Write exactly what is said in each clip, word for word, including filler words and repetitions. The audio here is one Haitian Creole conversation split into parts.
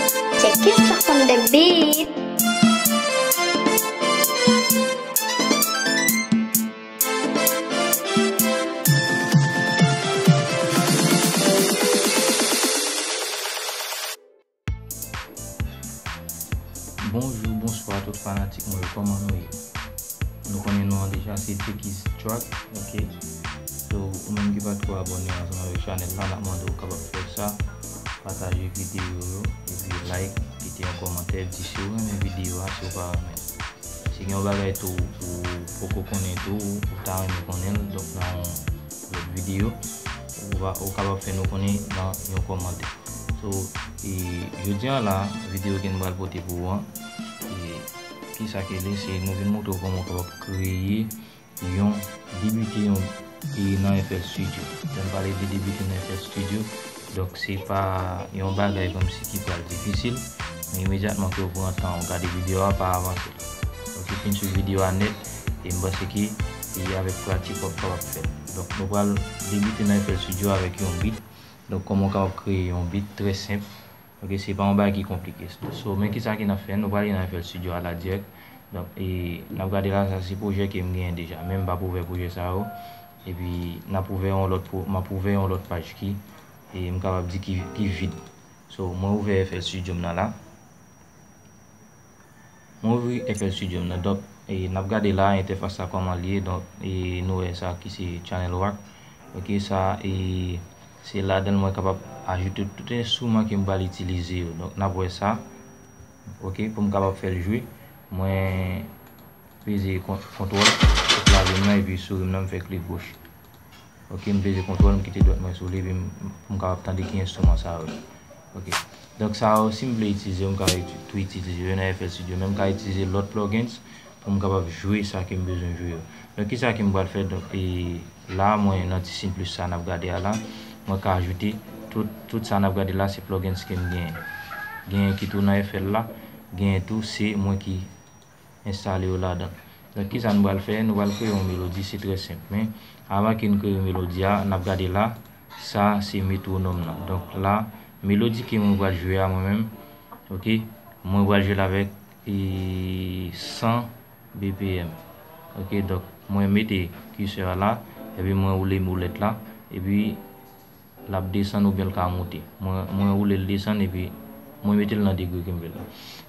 Check this track on the beat. Bonjou, bonswa tout fanatik mwen yo, kòman nou ye? Nou konnen non an deja, se Check This Track, ok? So, ou menm ki pa twò abòne ansanm avèk chanèl la, n ap mande w kapab fè sa, pataje videyo yo, epi like, kite yon kòmantè, di si w renmen videyo a, si w pa renmen. Si gen yon bagay tou ou poko konnen tou, ou ta renmen konnen l, donk nan yon lòt videyo, ou va, ou kapab fè nou konnen nan yon kòmantè. So, e, jodi a la, videyo ke n pral pote pou ou an, e, kisa ke li, se nou vin montre w kòman w kapab kreye yon, debite yon, e, nan F L Studio. Lè m pale de debite nan F L Studio, donk se pa yon bagay kòmsi ki pral difisil, men imedyatman ke w pran tan w gade videyo a, pa avanse. Donk, ou fin swiv videyo a nèt, e m panse ke, e, avèk pratik, w ap kapab fè l. Donk, nou pral debite nan F L Studio avèk yon beat. Donk, kòman w kapab kreye yon beat trè senp. Ok, se pa yon bagay ki konplike. So, men kisa ke n ap fè, nou prale nan F L Studio a la dirèk. Donk, e, n ap gade la, sa se pwojè ke m genyen deja. Men m p ap ouvè pwojè sa yo. Epi, n ap ouvè yon lòt pwo-, m ap ouvè yon lòt paj ki, e, m kapab di ki, ki vid. So, mwen ouvè F L Studio m nan la. Mwen ouvri F L Studio m nan. Donk, e, n ap gade la, entèfas la kòman li ye. Donk, e, nou wè sa ki se Channel Rack. Ok, sa, e, se ladan l mwen kapab ajoute tout enstriman ke m pral itilize yo. Donk, n ap wè sa. Ok, pou m kapab fè l jwe, mwen peze kon-, kontwòl, sou klavye m nan, epi souri m nan, m fè klik goch. Ok, m peze kontwòl, m kite dwèt mwen sou li, epi m, pou m kapab tande ki enstriman sa yo ye. Ok. Donk, sa yo, si m vle itilize yo, m ka iti-, tou itilize yo nan F L Studio, men m ka itilize lòt plugins pou m kapab jwe sa ke m bezwen jwe yo. Donk, kisa ke m pral fè? Donk, e, la, mwen, nan ti siy plis sa n ap gade a la, mwen ka ajoute tout, tout sa n ap gade la, se plugins ke m genyen. Genyen ki tou nan F L la, genyen tou, se mwen ki enstale yo ladan. Donk, kisa nou pral fè? Nou pral kreye yon melodi, se trè senp. Men, avan ke n kreye melodi a, n ap gade la, sa se metwonòm nan. Donk, la, melodi ke mwen pral jwe a mwen menm, ok, mwen pral jwe l avèk, e, san B P M. Ok, donk, mwen mete kisè a la, epi mwen woule molèt la, epi l ap desann oubyen l ka monte. Mwen, mwen woule l desann epi mwen mete l nan degre ke m vle l la.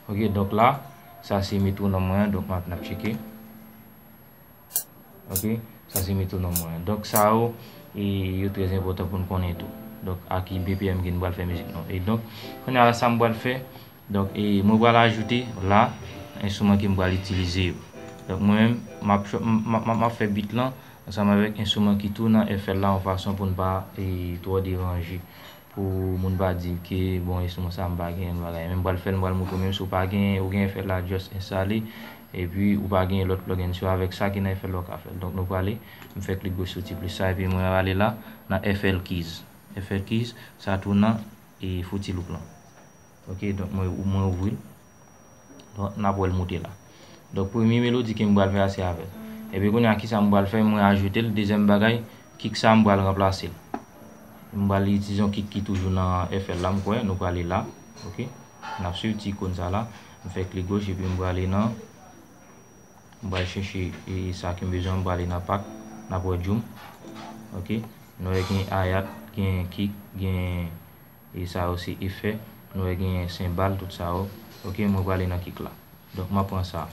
Ok, donk la, sa se metwonòm mwen an, donk m ap, n ap tcheke. Ok, sa se metwonòm mwen an. Donk sa yo, e, yo trè enpòtan pou n konnen tou. Donk, a ki B P M ke n pral fè mizik nou. E donk, kounye a la, sa m pral fè, donk, e, mwen pral ajoute la, enstriman ke m pral itilize yo. Donk, mwen menm, m ap, m, m, m, m ap fè beat lan, ansanm avèk enstriman ki tou nan F L la, yon fason pou n pa, e, twò deranje. Pou moun pa di ke, bon, enstriman sa m pa genyen l, bagay. Men m pral fè l, m pral montre w, menm si w pa genyen, ou gen F L la, just enstale, epi ou pa genyen lòt plugins yo, avèk sa ki nan F L la w ka fè l. Donk, nou prale, m fè klik goch sou ti plis sa, epi mwen ale la, nan F L Keys. F L Keys, sa tou nan, e, Fruity Loop lan. Ok, donk mwen, mwen ouvri l. Donk, n ap wè l moute la. Donk, premye melodi ke m pral fè a, se avè l. Epi kounye a, kisa m pral fè? Mwen ajoute l. Dezyèm bagay, kick sa, m pral ranplase l. M pral itilize yon kick ki toujou nan F L la, m kwè. Nou prale la. Ok. N ap swiv ti ikòn sa la. M fè klik goch, epi m prale nan, m pral chèche, e, sa ke m bezwen, m prale nan pack. N ap wè djoum. Ok. Nou wè gen hi-hat, gen kick, gen E sa yo se efè. Nou wè gen senbal, tout sa yo. Ok, mwen prale nan kick la. Donk, mwen pran sa.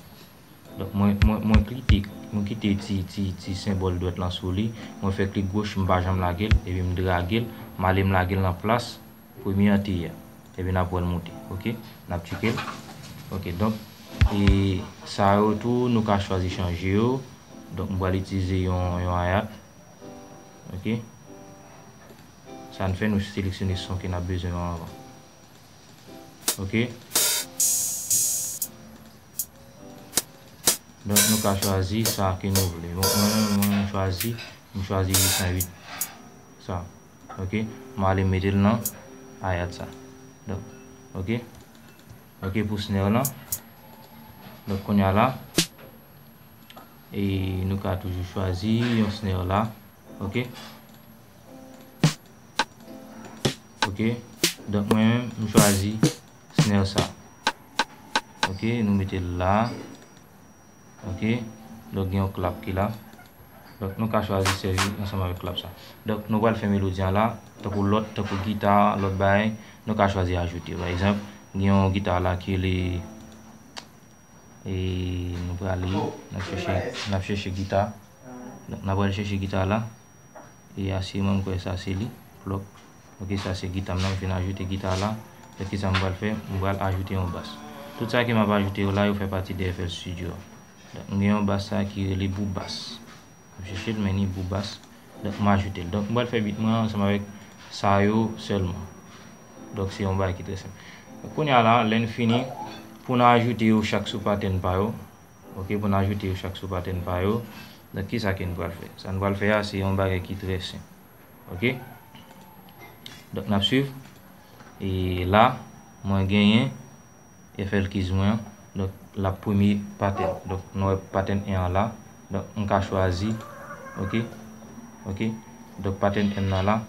Donk, mwen, mwen, mwen kite, mwen kite ti, ti, ti senbòl dwèt lan sou li. Mwen fè klik goch, m pa janm lage l, epi m drage l, m ale m lage l nan plas premye an te ye a. Epi n ap wè l moute. Ok, n ap tcheke l. Ok, donk, e sa yo tou, nou ka chwazi chanje yo. Donk, m pral itilize yon, yon hi-hat. Ok. Sa n fè, nou seleksyone son ke n ap bezwen an avan. Ok. Donk, nou ka chwazi sa ke nou vle. Bon, mwen, mwen, mwen chwazi, mwen chwazi uit san uit. Sa. Ok. Mwen ale mete l nan hi-hat sa. Donk, ok. Ok, pou snare lan. Donk, kounye a la, e nou ka toujou chwazi yon snare la. Ok. Ok. Donk, mwen menm, m chwazi snare sa. Ok, nou mete l la. Ok, donk gen yon clap ki la. Donk nou ka chwazi sèvi ansanm avèk clap sa. Donk nou pral fè melodi an la, tankou lòt, tankou gita, lòt bagay, nou ka chwazi ajoute. Pa egzanp, gen yon gita la ki li, e nou prale, n ap chèche, n ap chèche gita. Donk n ap al chèche gita la. E asireman m kwè sa se li. Plòk. Ok, sa se gita m nan, m fin ajoute gita la. Donk kisa m pral fè? M pral ajoute yon bas. Tout sa ke m ap ajoute yo la, yo fè pati de F L Studio a. Donk m gen yon bas sa ki rele Bou Bas. M ap chèche l, men ni Bou Bas. Donk m ajoute l. Donk m pral fè beat mwen ansanm avèk sa yo sèlman. Donk se yon bagay ki trè senp. Donk kounye a la, lè n fini, pou n ajoute yo chak sou pattern pa yo, ok, pou n ajoute yo chak sou pattern pa yo, donk kisa ke n pral fè? Sa n pral fè a, se yon bagay ki trè senp. Ok? Donk n ap swiv. E la, mwen genyen F L keys mwen an. Donk l ap premye pattern. Donk nou wè pattern en an la. Donk m ka chwazi. Ok? Ok? Donk pattern en nan la,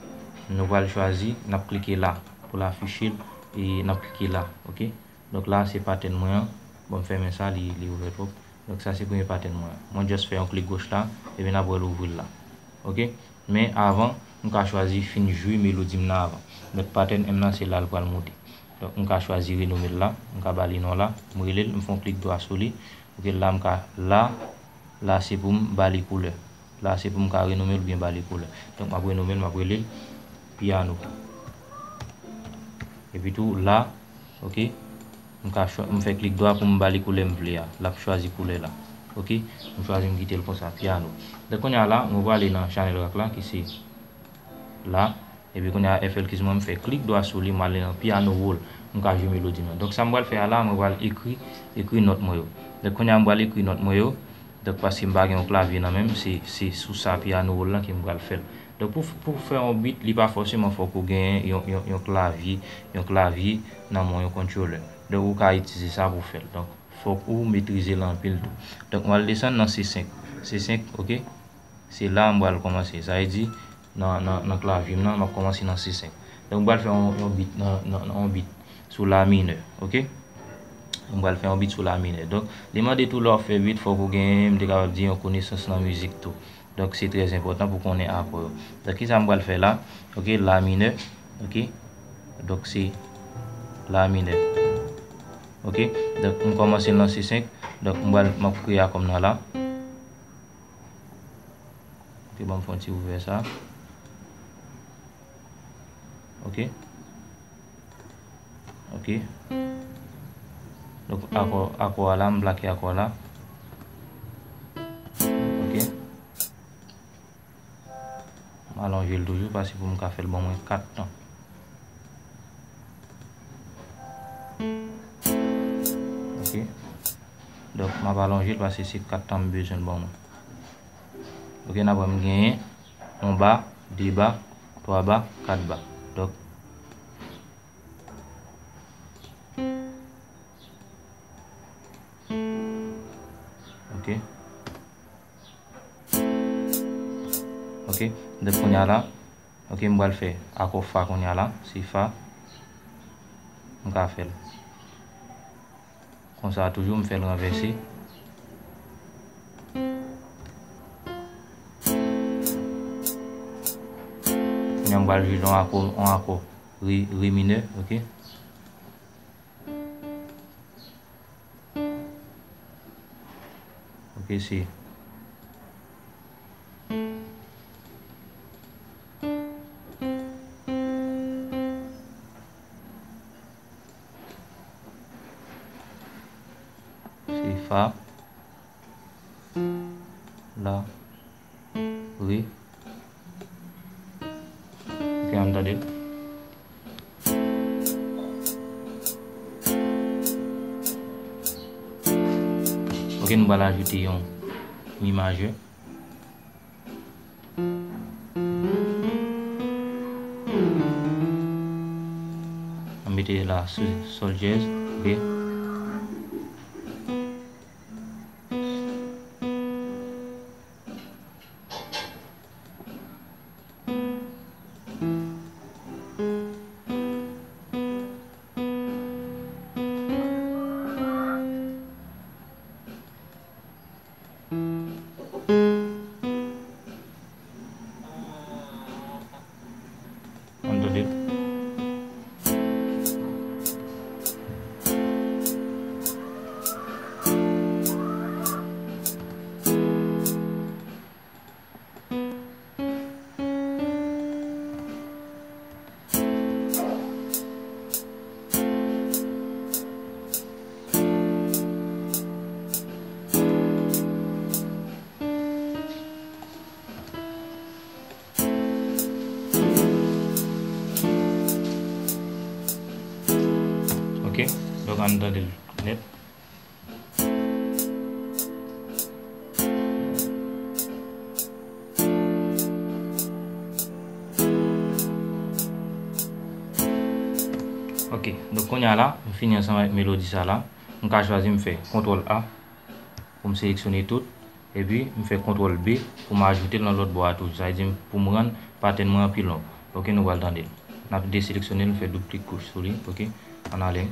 nou pral chwazi, n ap klike la pou l afiche l, e n ap klike la. Ok? Donk la se pattern mwen an. Bon, m fèmen sa, li, li ouvè twòp. Donk sa se premye pattern mwen an. Mwen just fè yon klik goch la, epi n ap wè l ouvri l la. Ok? Men avan, m ka chwazi fin jwe melodi m nan avan. Donk pattern M nan se la l pral moute. Donk m ka chwazi renome l la, m ka ba li non la, m rele l, m fè yon klik dwa sou li. Ok, la m ka, la, la se pou m ba li koulè. La se pou m ka renome l oubyen ba li koulè. Donk m ap renome l, m ap rele l piano. Epi tou la, ok, m ka chwa-, m fè klik dwa pou m ba li koulè m vle a. L ap chwazi koulè la. Ok, m chwazi m kite l konsa, piano. Donk kounye a la, mwen prale nan channel rack la ki se la. Epi kounye a F L keys mwen, m fè klik dwa sou li, m ale nan piano roll. M ka jwe melodi m nan. Donk sa m pral fè a la, mwen pral ekri, ekri nòt mwen yo. Donk kounye a m pral ekri nòt mwen yo. Donk paske m pa gen yon klavye nan men m, se, se sou sa piano roll lan ke m pral fè l. Donk pou, pou fè yon beat, li pa fòseman fòk ou genyen yon, yon, yon klavye, yon klavye nan men w, yon controller. Donk ou ka itilize sa pou fè l. Donk fòk ou metrize l anpil tou. Donk m al desann nan C senk. C senk, ok. Se la m pral kòmanse. Sa vle di, nan, nan, nan klavye m nan, m ap kòmanse nan C senk. Donk m pral fè yon, yon beat nan, nan, nan yon beat sou la minè, ok? M pral fè yon beat sou la minè. Donk li mande tou lè w ap fè beat, fòk ou gen, m te kapab di, yon konesans nan mizik tou. Donk se trè enpòtan pou konnen akò yo. Donk kisa m pral fè la? Ok, la minè. Ok. Donk se la minè. Ok. Donk m kòmanse nan C senk. Donk m pral, m ap kreye akò m nan la. Ok, ban m fè yon ti ouvè sa. Ok. Ok. Donk akò, akò a la, m plake akò a la. Ok. M alonje l toujou paske pou m ka fè l ban mwen kat tan. Ok. Donk m ap alonje l paske se kat tan m bezwen l ban mwen. Ok, n ap wè m genyen yon ba, de ba, twa ba, kat ba. Donk, ok. Ok, donk kounye a la, ok, m pral fè akò fa kounye a la, se fa. M ka fè l konsa toujou, m fè l ranvèse. Kounye a m pral jwe yon akò, yon akò re, re minè, ok. Ok, se se fa, la, re. Ok, ann tande l. Ok, nou pral ajoute yon mi majè. Ann mete la sou sol dyèz, ok. Ok, donk ann tande l nèt. Ok, donk kounye a la, m fini ansanm avèk melodi sa la. M ka chwazi m fè kontwòl A pou m seleksyone tout. Epi, m fè kontwòl B pou m ajoute l nan lòt bò a tou. Sa vle di pou m rann patèn mwen an pi long. Ok, nou pral tande l. N ap deseleksyone l, m fè doub klik goch sou li. Ok, ann ale.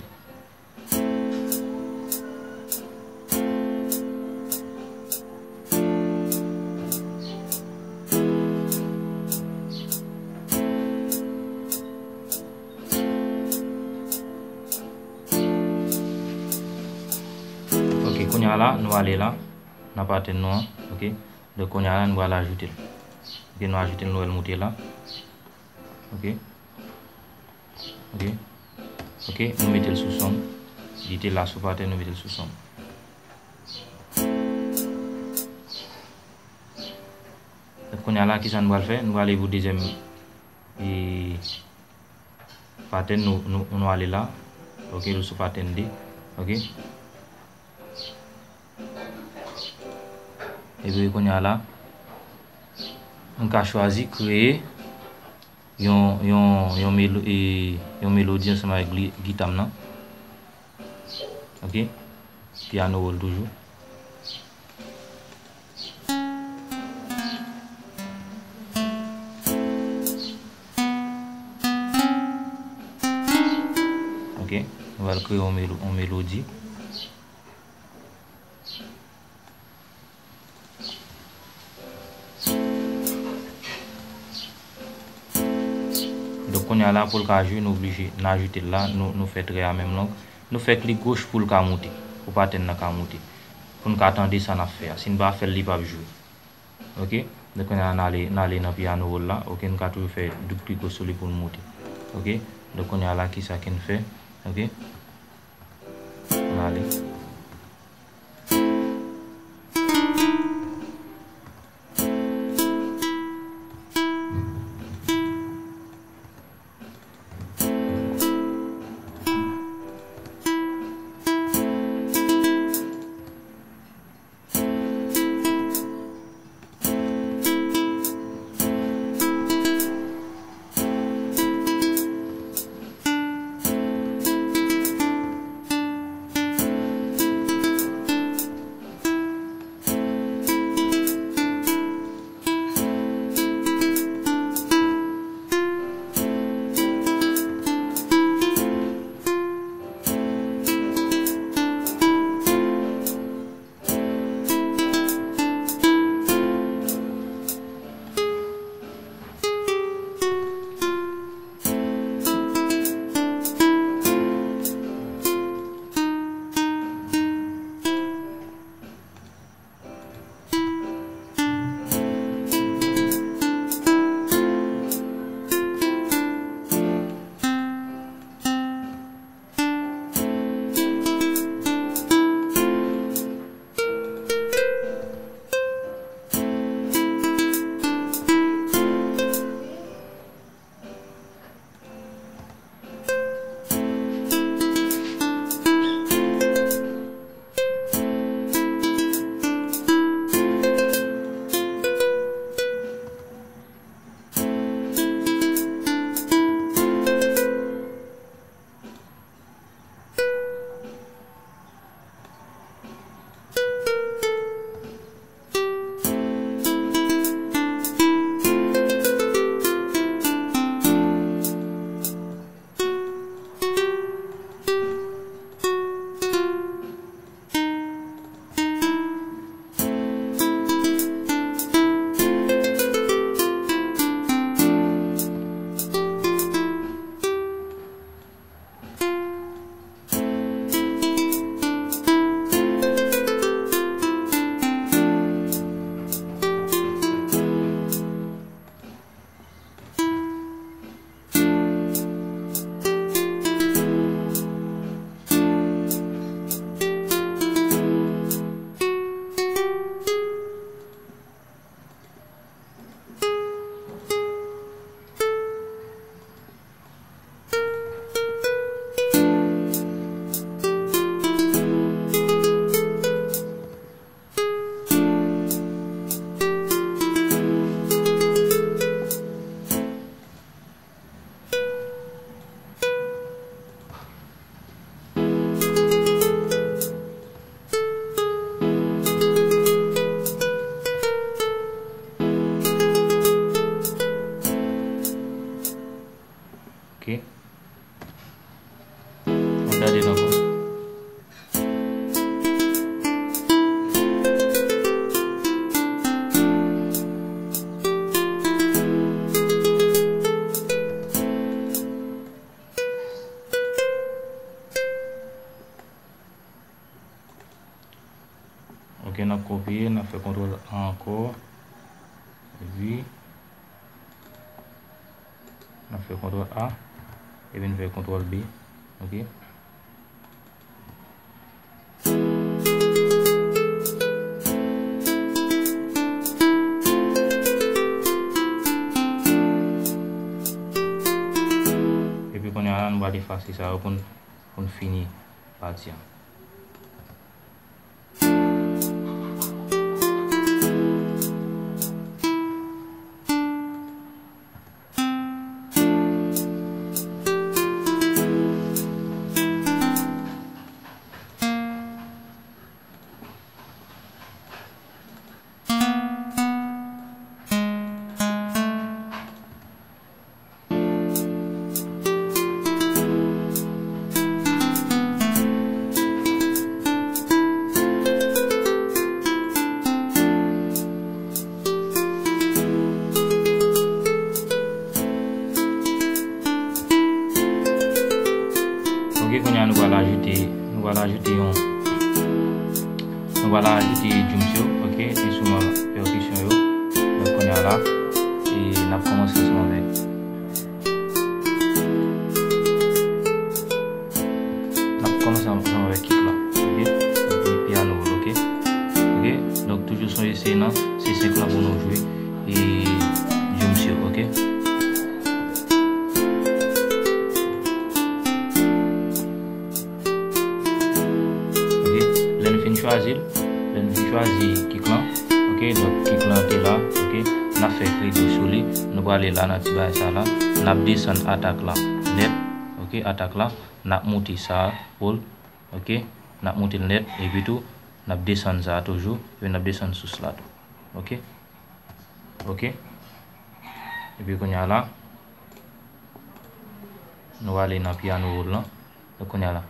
Ok, kounye a la, nou ale la, nan patèn nou an, ok? Donk, kounye a la, nou pral ajoute l. Ok, nou ajoute l, nou wè l moute la. Ok. Ok. Ok, nou mete l sou song. Li te la sou patèn, nou mete l sou song. Donk, kounye a la, kisa nou pral fè? Nou pral ale pou dezyèm, e, patèn, nou, nou, nou ale la. Ok, nou sou patèn de. Ok. Epi kounye a la, m ka chwazi kreye yon, yon, yon, melo, e, yon melodi ansanm avèk li, gita m nan. Ok? Piano roll toujou. Ok? Nou pral kreye yon melo-, yon melodi. Donk, kounye a la, pou l ka jwe, nou oblije, n ajoute l la, nou, nou fè trè a menm long. Nou fè klik goch pou l ka moute, pou patèn nan ka moute. Pou n ka tande sa n ap fè a. Si n pa fè l, li p ap jwe. Ok? Donk, kounye a, n ale, n ale nan piano roll la. Ok, n ka toujou fè doub klik goch sou li pou l moute. Ok? Donk, kounye a la, kisa ke n fè? Ok? N ale. Ok, n ap kopye, n ap fè kontwòl A ankò. Epi, n ap fè kontwòl A. Epi n fè kontwòl B. Ok. Epi kounye a la, nou pral efase sa yo pou n, pou n fini pati an. Ok, kounye a nou pral ajoute, nou pral ajoute yon, nou pral ajoute drums yo, ok, enstriman pèkisyon yo. Donk kounye a la, e n ap kòmanse ansanm avèk, n ap kòmanse ansanm avèk kick la, ok, epi piano roll, ok, ok. Donk toujou sonje se nan C senk la pou nou jwe e drums yo, ok. Ok, lè n fin chwazi l, lè n fin chwazi kick lan, ok, donk kick lan te la, ok, n ap fè kredi sou li, nou prale la nan ti bagay sa la, n ap desann atak la nèt, ok, atak la, n ap moute sa, roll, ok, n ap moute l nèt, epi tou, n ap desann sa toujou, epi n ap desann sous la tou, ok. Ok. Epi kounye a la, nou ale nan piano roll lan. Donk kounye a la.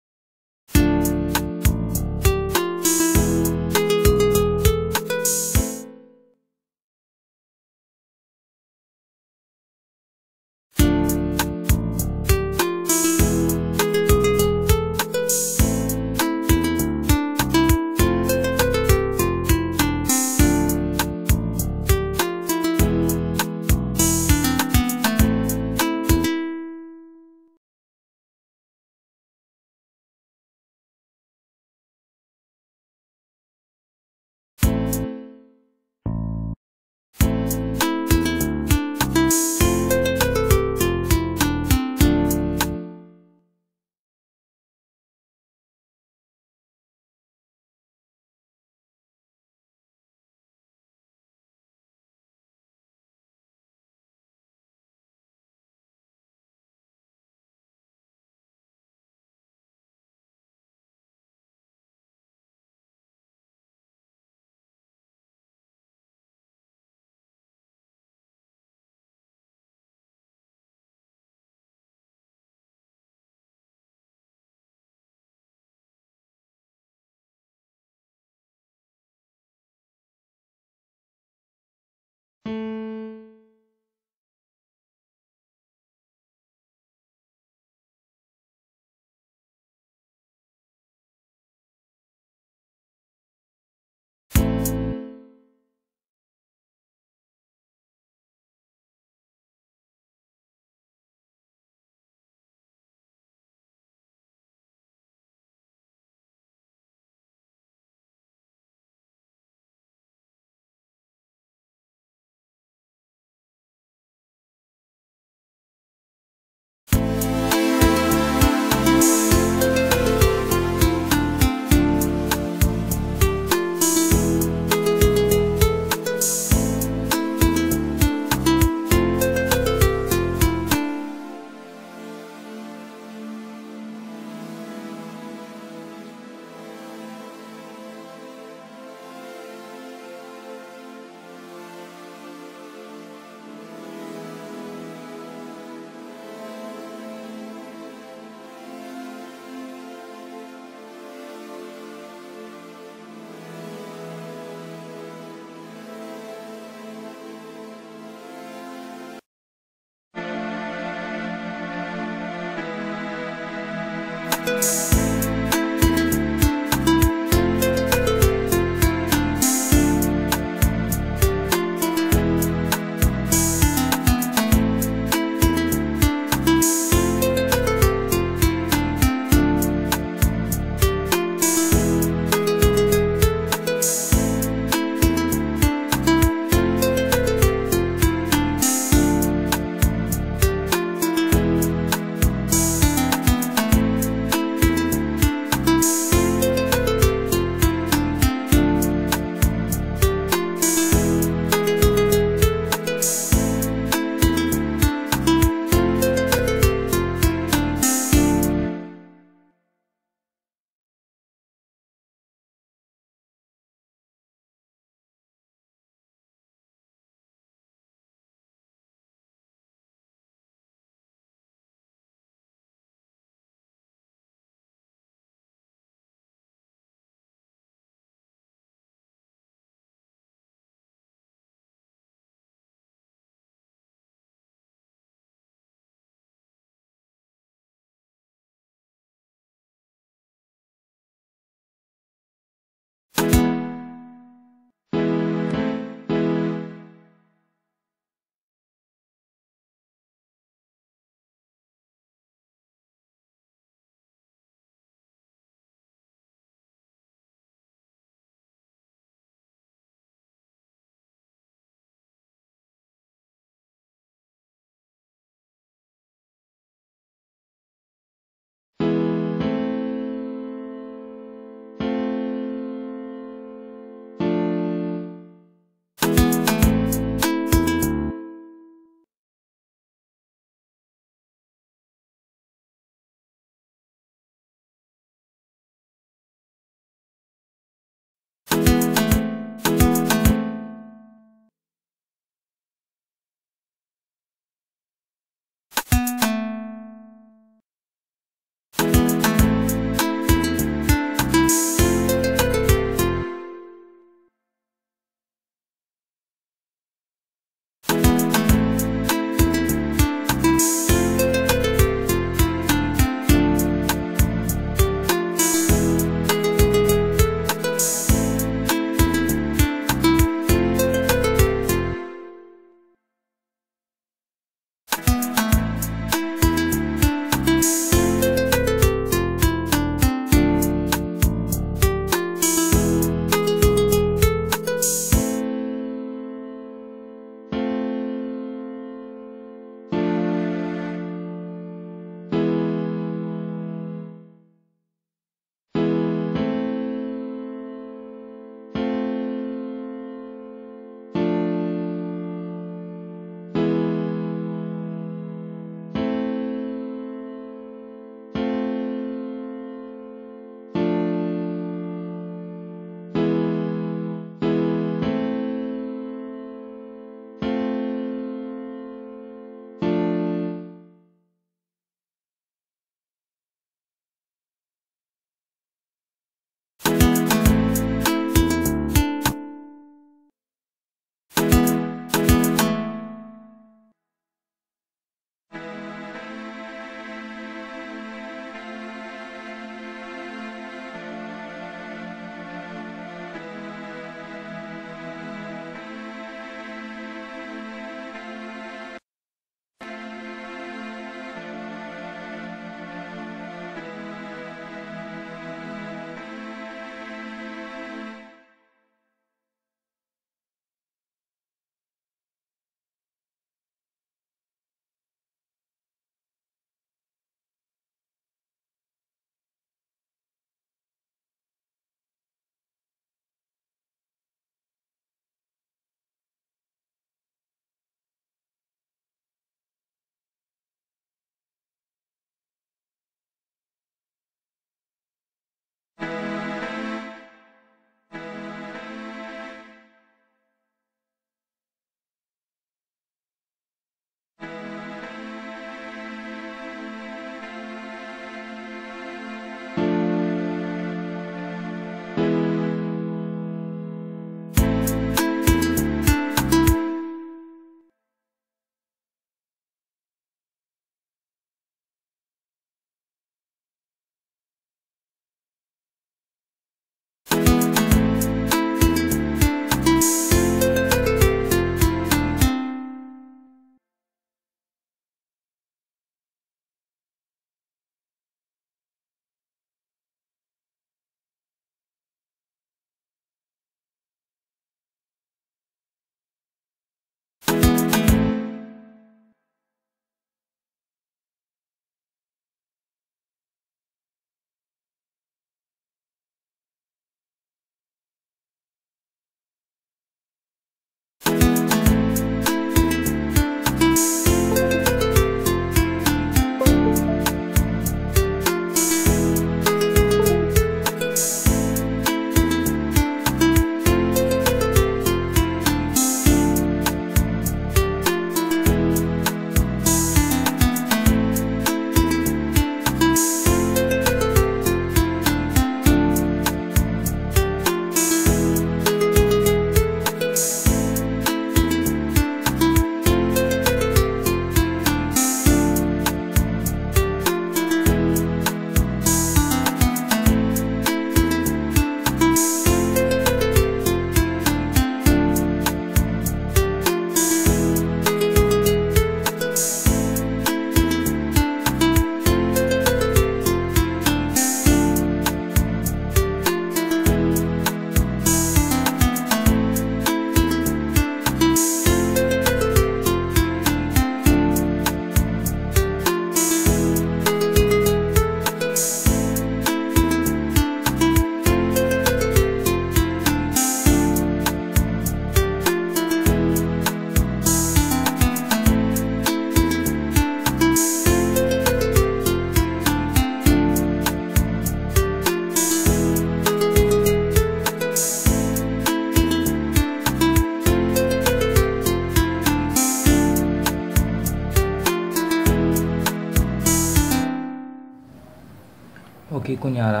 Ok, kounye a la,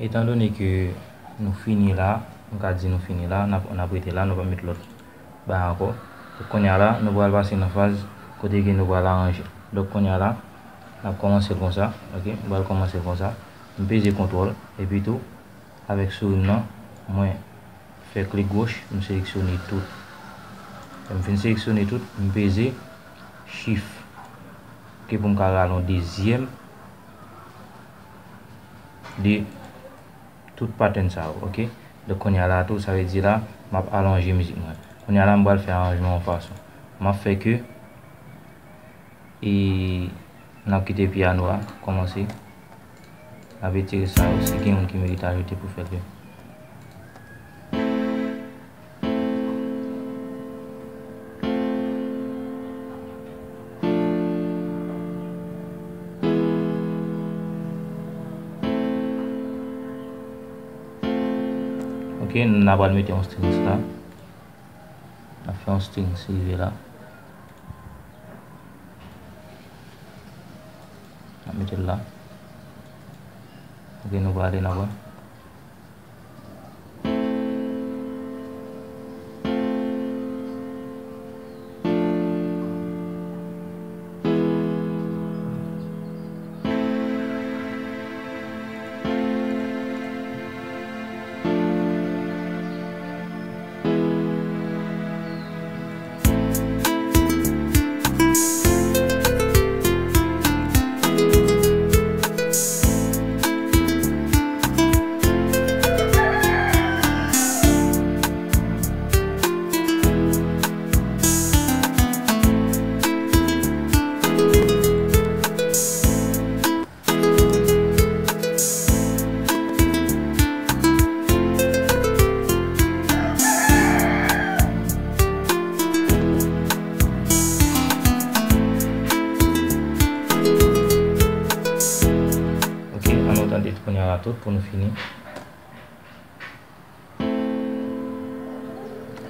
etandone ke nou fini la, nou ka di nou fini la, n ap, n ap rete la, nou p ap met lòt bagay ankò. Donk, kounye a la, nou pral pase nan faz kote ke nou pral aranje. Donk, kounye a la, n ap kòmanse l konsa, ok? M pral kòmanse l konsa. M peze kontwòl, epi tou, avèk souri m nan, mwen fè klik goch, m seleksyone tout. Lè m fin seleksyone tout, m peze Shift. Ok, pou m ka rale yon dezyèm de tout pattern sa yo, ok? Donk, kounye a la tou, sa vle di la, m ap alonje mizik mwen. Kounye a la, m pral fè aranjman yon fason. M ap fè ke, e, n ap kite pyano a kòmanse. N ap retire sa yo, si gen youn ki merite ajoute pou fè l. Ok, n a pral mete yon strings la. N ap fè yon strings rive la. N ap mete l la. Ok, nou prale, n ap wè. Ok, ann nou tande kounye a la tout pou nou fini.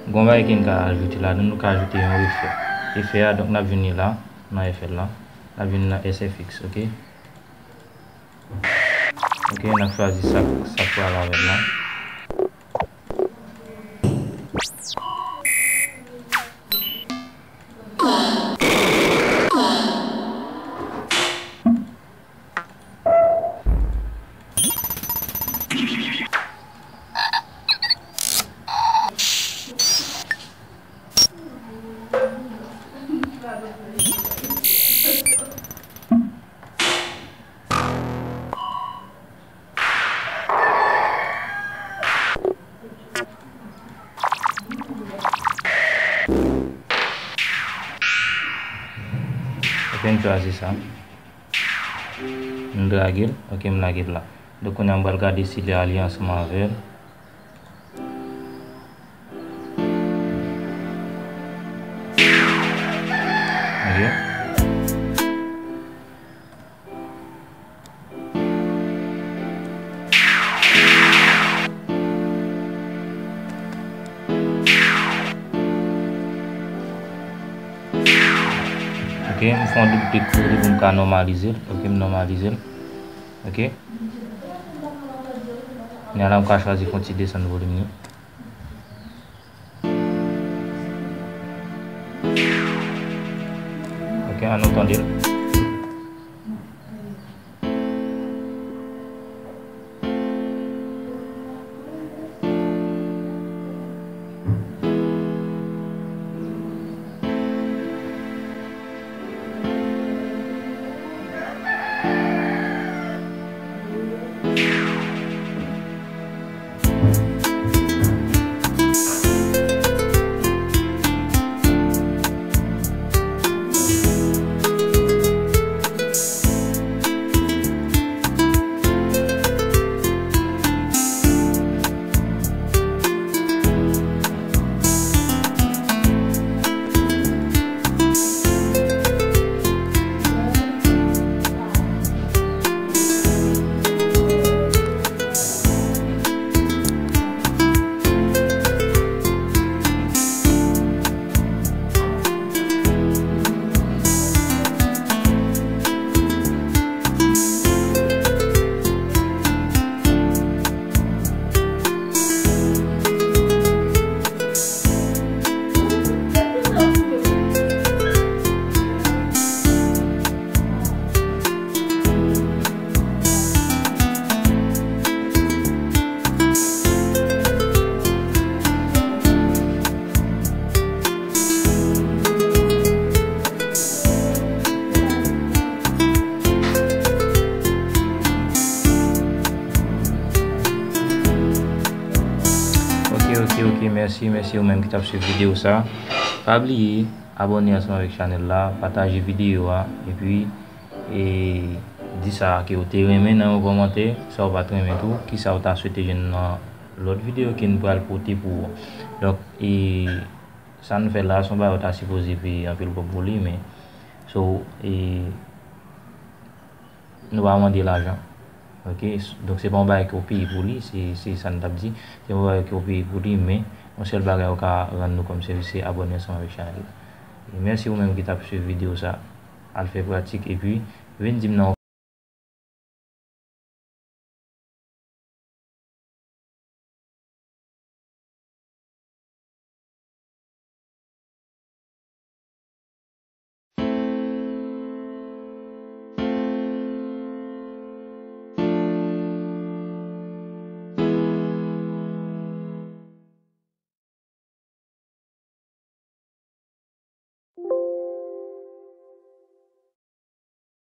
Gon bagay ke n ka ajoute ladan, nou ka ajoute yon efè. Efè a, donk, n ap vini la, nan efè la. N ap vini nan S F X, ok? Ok, n ap chwazi sa, sa k pral avè l la. Chwazi sa. M drage l. Ok, m lage l la. Donk, kounye a, m pral gade si li ale ansanm avè l. Ok. Ok, m fè yon doub klik sou li pou m ka nòmalize l. Ok, m nòmalize l. Ok. Kounye a la, m ka chwazi fè yon ti desann volim li. Ok, ann nou tande l. Ok, ok, ok, mèsi, mèsi ou menm ki t ap swiv videyo sa. Pa bliye abòne ansanm avèk chanèl la, pataje videyo a, epi, e, di sa ke w te renmen nan yon kòmantè, sa w pa t renmen tou, kisa w ta swete jwenn nan lòt videyo ke n pral pote pou ou. Donk, e, sa n fè la, se yon bagay w ta sipoze peye anpil kòb pou li, men, so, e, nou pa mande lajan. Ok? Donk, se pa yon bagay ke w peye pou li, se, se sa n t ap di. Se pa yon bagay ke w peye pou li, men yon sèl bagay ou ka rann nou kòm sèvis, se abòne ansanm avèk chanèl la. E mèsi ou menm ki t ap swiv videyo sa. Al fè pratik, epi vin di m nan yon